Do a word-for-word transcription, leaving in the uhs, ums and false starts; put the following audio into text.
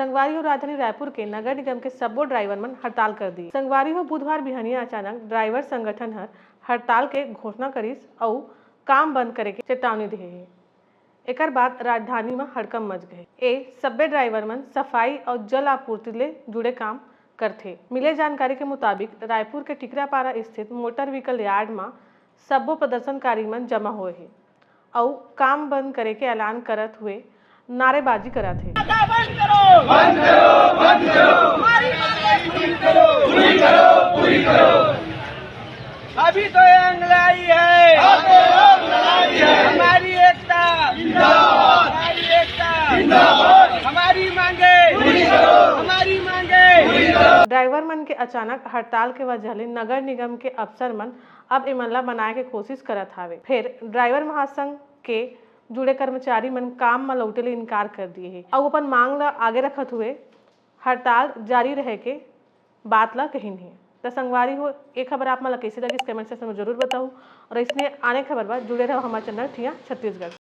संगवारी हो, राजधानी रायपुर के नगर निगम के सब्बो ड्राइवर मन हड़ताल कर दिए। संगवारी हो, बुधवार बिहनिया अचानक ड्राइवर संगठन हर हड़ताल के घोषणा करिस अउ काम बंद करे के चेतावनी दे हे। एकर बाद राजधानी म हड़कंप मच गए। ए सब्बे ड्राइवर मन सफाई अउ जल आपूर्ति ले जुड़े काम करथे। मिले जानकारी के मुताबिक, रायपुर के टिकरापारा स्थित मोटर व्हीकल यार्ड म सब्बो प्रदर्शनकारी मन जमा होए हे अउ काम बंद करे के ऐलान करत हुए नारेबाजी करत हे। बंद करो, बंद करो, बंद करो। हमारी मांगें पूरी करो, पूरी करो, पूरी करो। अभी तो ये अंगड़ाई है। हमारी एकता जिंदाबाद। हमारी एकता जिंदाबाद। हमारी मांगे पूरी करो। हमारी मांगे पूरी करो। ड्राइवर मन के अचानक हड़ताल के वजह ले नगर निगम के अफसर मन अब एमन ला मनाए के कोशिश करत हावे। फेर ड्राइवर महासंघ के जुड़े कर्मचारी मन काम म लौटे ले इनकार कर दिए हे अउ अपन मांग ला आगे रखत हुए हड़ताल जारी रहे के बात ला कहिन हे। त संगवारी हो, ए खबर आप मन ला कइसे लगिस, कमेंट सेक्शन में जरूर बताहू अउ अइसने आने खबर बर जुड़े रहो हमारे चैनल ठिया छत्तीसगढ़।